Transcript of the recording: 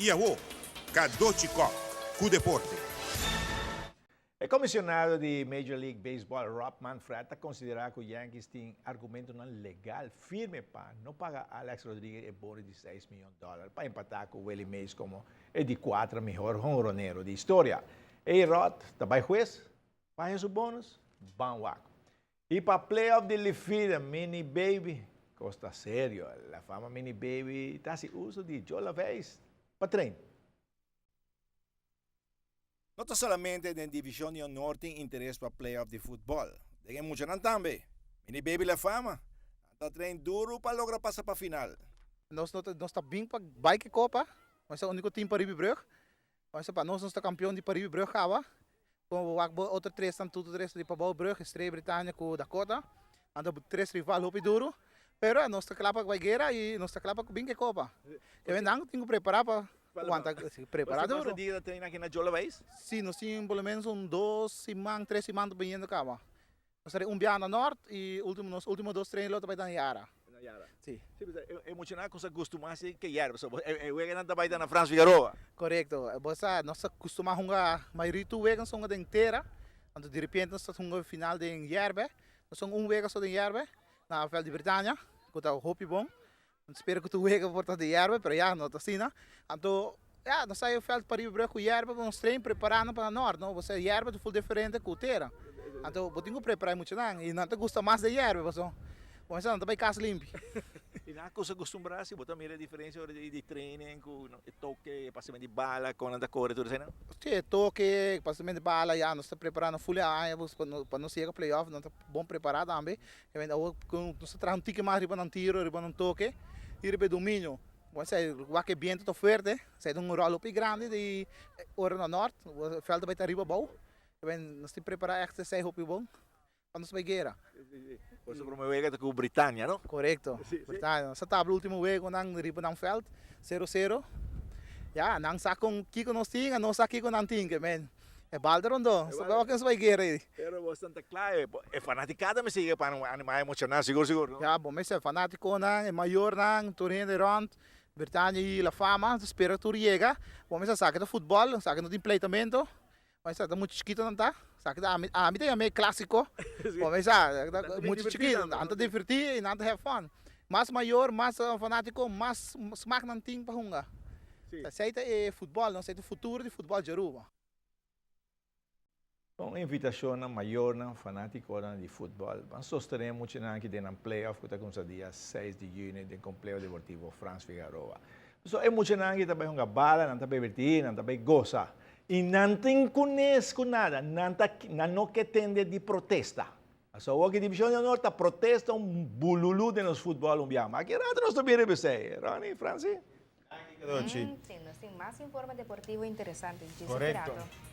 I awo, Cadochi Kock ku deporte. E comisionado di Major League Baseball Rob Manfred ta considera cu Yankees tin argumentonan legal firme pa no paga Alex Rodriguez e bonus di seis miyon dollar pa empata cu Willie Mays como e di cuatro mihor honronero di historia. A-Rod ta bay hues pa haña su bonus? Ban wak. I pa playoff di Lifida, Mini Baby, kos ta serio. La Fama Mini Baby ta hasi uso di Joe Laveist pa train. No ta solamente den Divishon di Honor tin interes pa playoff di futbòl, den e muchanan tambe. Mini Baby La Fama, nan ta train duru pa logra pasa pa final. Nos no ta nos ta bin pa bai ke kopa, nos ta uniko team pa riba e brug. Nos ta pa nos nos ta kampion di pa riba e brug kaba. Como bo wak bo otro tres tan tutu tres di pabou brug, Estrella Britannia cu Dakota. Nan ta tres rival hopi duro. Pero nos ta cla pa bay guera y nos ta cla pa bin ke copa. Ke men nan tin cu prepara pa wanta, prepara duro. Boso dia ta train aki na Jolabais? Si, nos tin por lo menos un dos siman, tres siman ta biniendo caba. Nos ta un biaha na nort y ultimo nos ultimo dos train lo ta bay ta na Yara. Na Yara. Si. Si, pues e muchanan a cuminsa gustuma si ke yerba so e weganan ta bay ta na Frans Figaroa. Corecto. Bo sa nos ta custuma hunga mayoria tur wega nos ta hunga den tera, anto diripiente nos ta hunga final den yerbe. Nos hunga un wega so den yerbe na veld di Britania cu ta hopi bon. Nos spera cu tur wega por ta den yerbe pero ya no ta asina. Anto ya nos sa e veld pariba brug cu yerbe pa nos train preparando pa na nort no. Bo sa yerbe ta ful diferente cu tera. Anto bo tin cu prepara e muchanan y nan ta gusta mas den yerbe pasobra bo mester nan ta bay cas limpi. Y nan a cusa custumbra si bo ta mira e diferencia ora di training cu e toke, e pasamento di bala, con nan ta core tur eseinan? Si e toke, e pasamento di bala ya nos ta preparando ful e aña pa nos yega playoff nan ta bon prepara tambe. Awor cu nos ta traha un tiki mas riba nan tiro, riba nan toke y riba e dominio. Bo a sey wak e biento ta fuerte, esey ta un rol hopi grandi di ora na nort, e veld ta bay ta riba abou. Nos tin prepara echt esey hopi bon pa nos bay guera. Boso prome wega ta cu Britania, no? Corecto, Britania. Nos a tabla ultimo wega nan riba nan veld, sero sero. Ya, nan sa con kico nos tin, nos sa kico nan tin, ke men. E bal ta rondó, so wak nos bay guera ey. Pero bos ta cla, e fanaticada mester yega pa anima emociona sigur sigur, no? Ya, bo mester, fanaticonan, e mayornan, tur hende rond, Britania y La Fama, ta spera tur yega. Bo mester sa ke ta futbol, sa ke no tin pleitamento. Bo mester ta mucha chikito nan ta, sa ke ta ami, ami ta yama e clasico. Bo mester sa, mucha chikito, nan ta diverti y nan ta have fun. Mas mayor, mas fanatico, mas smak nan tin pa hunga. Esei ta e futbol, no? Esei ta e futuro di futbol di Aruba. Un invitashon na mayornan, fanatikonan di futbòl. Ban sostené muchanan aki den nan play-off ku ta kuminsá dia seis di yüni den Kompleho Deportivo Frans Figaroa. Pasobra e muchanan aki ta bai hunga bala, nan ta bebertí, nan ta bai gosa. I nan tin kunes ku nada, nan ta nan no ke tende di protesta. Pasobra awor ki Divishon di Honor ta protesta un bululú den nos futbòl un biaha. Ma aki rato nos ta bin riba esei. Ronnie, Francie? Sí, nos tin mas informe deportivo interesante. Djis e Correcto. rato.